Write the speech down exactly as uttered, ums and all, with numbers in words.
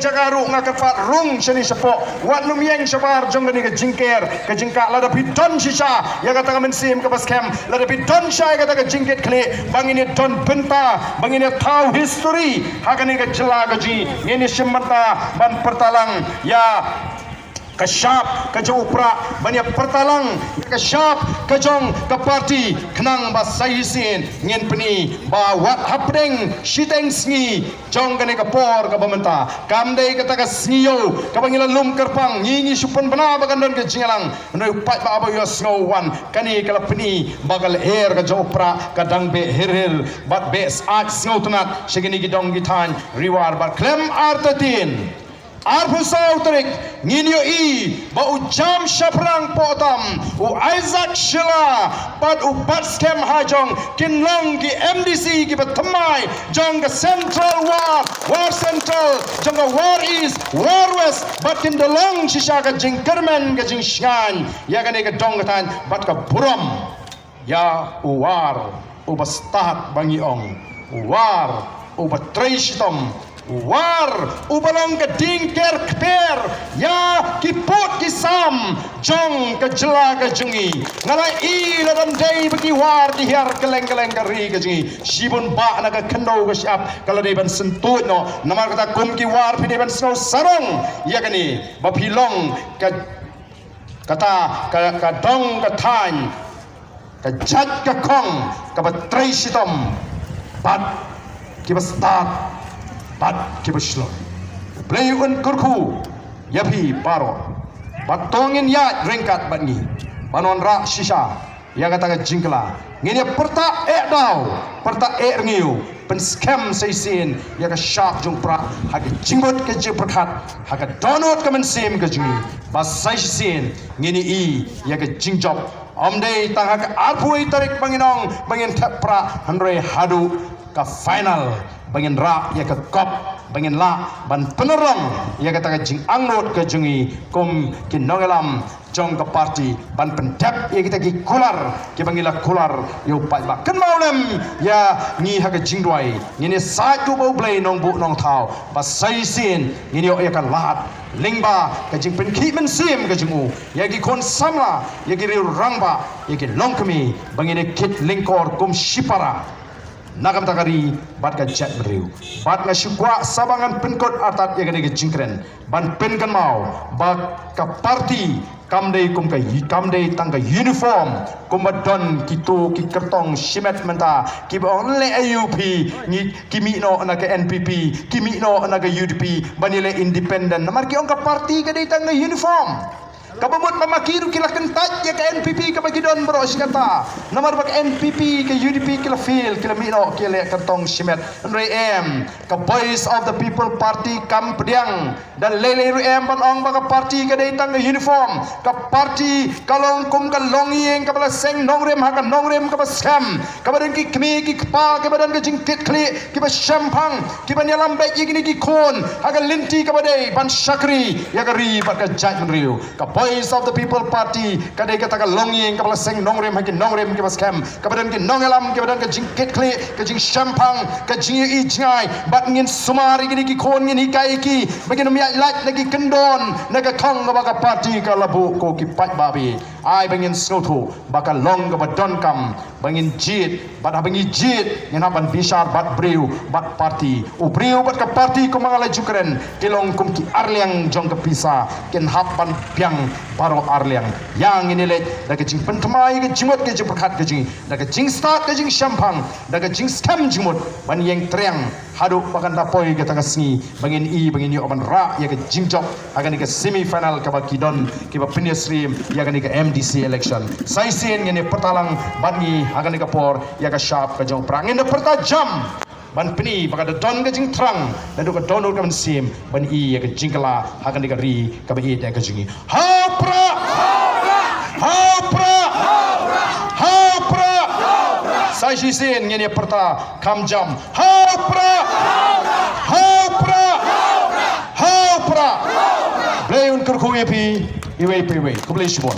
jaka ruh nga kyrpad rung shane shapoh, wat nym ïeng shabar jong kane ka jingker ka jingkah. Lada phi don shisha ïa kata ka mynsiem kaba skhem, lada phi don shisha ïa kata ka jingkitkhlieh ba ngin ïa don bynta, ba ngin ïa thaw history ha kane ka jylla ka jong ngi, ngin ïa shim bynta ban pyrta lang ïa ka shap ka jong u Prah, ban ïa pyrta lang ïa ka shap ka jong ka party, khnang ba sa shisien ngin pyni ba wat hapdeng shiteng sngi jong kane ka por kaba mynta, kam dei kata ka sngi ïew kaba ngi la lum kyrpang, ngi ngi shu pynbna ba kan don ka jingïalang. Hynrei u paidbah ba ïohsngew wan, kane ka la pyni ba ka lyer ka jong u Prah ka dang beh hir hir bad beh syaid sngewtynnat sha kine ki dong ki thaiñ Ri War. Bad khlem artatien, arphew saw tarik ngin ïohi ba u Jam Shaphrang Pohtam, u Isaac Shylla bad u Batskhem Hajong kin long ki M D C kiba thymmai jong ka Central War, War Central, jong ka War East, War West, bad kin da long shisha ka jingkyrmen ka jingshngaiñ ïa kane ka dong ka thaiñ bad ka burom ïa u War uba stad ba ngi ong, u War uba trei shitom, u War uba long ka dieng ker kper ïa ki pud ki sam jong ka jylla ka jong ngi. Nga la i lada ym dei ba ki War ki hiar kylleng kylleng ka ri ka jong ngi, shibun bah na ka khyndew ka shyiap ka la dei ban syntuid noh. Namar kata kum ki War phi dei ban sngew sarong ïa kane ba phi long ka, kata ka, ka dong ka thaiñ, ka jait ka khong kaba trei shitom bad kiba stad bad kiba shlur. U Blei un kyrkhu ïa phi baroh. Bad to ngin ïaid ryngkat bad ngi ban wanrah shisha ïa kata ka jingkylla. Ngin ïa pyrta eh daw, pyrta eh rngiew, pynskhem sa shisien ïa ka shap jong u Prah ha ka jingmut ka jingpyrkhat, ha ka dohnud ka mynsiem ka jong ngi, ba sa shisien ngin ïohi ïa ka jingjop. Ym dei tang ha ka arphew wei tarik ba ngin ong ba ngin thep Prah, hynrei haduh ka final ba ngin rah ïa ka kop, ba ngin lah ban pynurlong ïa kata ka jingangnud ka jong ngi kum ki nongïalam jong ka party, ban pyndep ïa kita ki kular kiba ngi la kular ïa u paidbah. Kynmaw lem ïa ngi ha ka jingduwai, ngin ïa said ruh ba U Blei nongbuh nongthaw, ba sa shisien ngin ïoh ïa ka lad lyngba ka jingpynkhih mynsiem ka jong u ïa ki khun samla, ïa ki riew rangbah, ïa ki longkmie, ba ngin ïa kit lyngkor kum shipara na ka bynta ka ri bad ka jaitbynriew. Bad nga shu kwah sa ba ngan pynkut artat ïa kane ka jingkren ban pynkynmaw ba ka party kam dei kum ka, kam dei tang ka uniform, kumba don kito ki kyrtong shimet mynta kiba ong leh aïu phi, ngi, ki mih noh na ka N P P, ki mih noh na ka U D P, ban ïaleh independent. Namar ki ong ka party ka dei tang ka uniform. Kaba mut ba ma ki ruh ki la kyntait ïa ka N P P kaba ki don baroh shi katta. Namar ba ka N P P, ka U D P ki la fail, ki la mih noh, ki la leh kyrtong shimet. Hynrei em, ka Voice of the People Party kam pdiang da lei lei ruh em ban ong ba ka party ka dei tang ka uniform. Ka party ka long kum ka longïing kaba la seng nongrim ha ka nongrim kaba skhem, kaba don ki kmie ki kpa kiba don ka jingkitkhlieh, kiba shemphang, kiba ïalam beit ïa kine ki khun ha ka lynti kaba dei ban shakri ïa ka ri bad ka jaitbynriew. Ka Voice of the People Party ka dei kata ka longïing kaba la seng nongrim ha ki nongrim kiba skhem, kaba don ki nongïalam, kaba don ka jingkitkhlieh, ka jingshemphang, ka jingïohi jngai. Bad ngin sumar ïa kine ki khun, ngin hikai ïa ki ba kin ym ïaid lait na ki kyndon, na ka thong kaba ka party ka la buh, ko ki paidbah ba ïeit. Ai ba ngin sngewthuh ba ka long kaba donkam ba ngin jied, bad haba ngi jied ngin hap ban bishar bad briew bad party. U briew bad ka party, kumba nga la ju kren, ki long kum ki arliang jong ka pisa, kin hap ban biang baroh arliang. Ïa ngin ïaleit da ka jingpynthymmai, ka jingmut ka jingpyrkhat ka jong ngi, da ka jingstad ka jingshemphang, da ka jingskhem jingmut ban ïeng triang haduh ba kan da poi kata ka sngi ba ngin i, ba ngin ïoh ban rah ïa ka jingjop ha kane ka semi final kaba ki don kiba pynïasyriem ïa kane ka M D C election. Sa shisien ngin ïa pyrta lang bad ngi ha kane ka por ïa ka shap ka jong u Prah. Ngin da pyrta jam ban pyni ba ka da don ka jingthrang naduh ka dohnud ka mynsiem ban i ïa ka jingkylla ha kane ka ri kaba ïeit ka jong ngi. Ha u Prah! Ha u Prah! Ha u Prah! Sa shisien ngin ïa pyrta kham jam. Ha u Prah! Ha u Prah! Ha u Prah! Blei un kyrkhu ïa phi iwei pa iwei. Khublei shibun.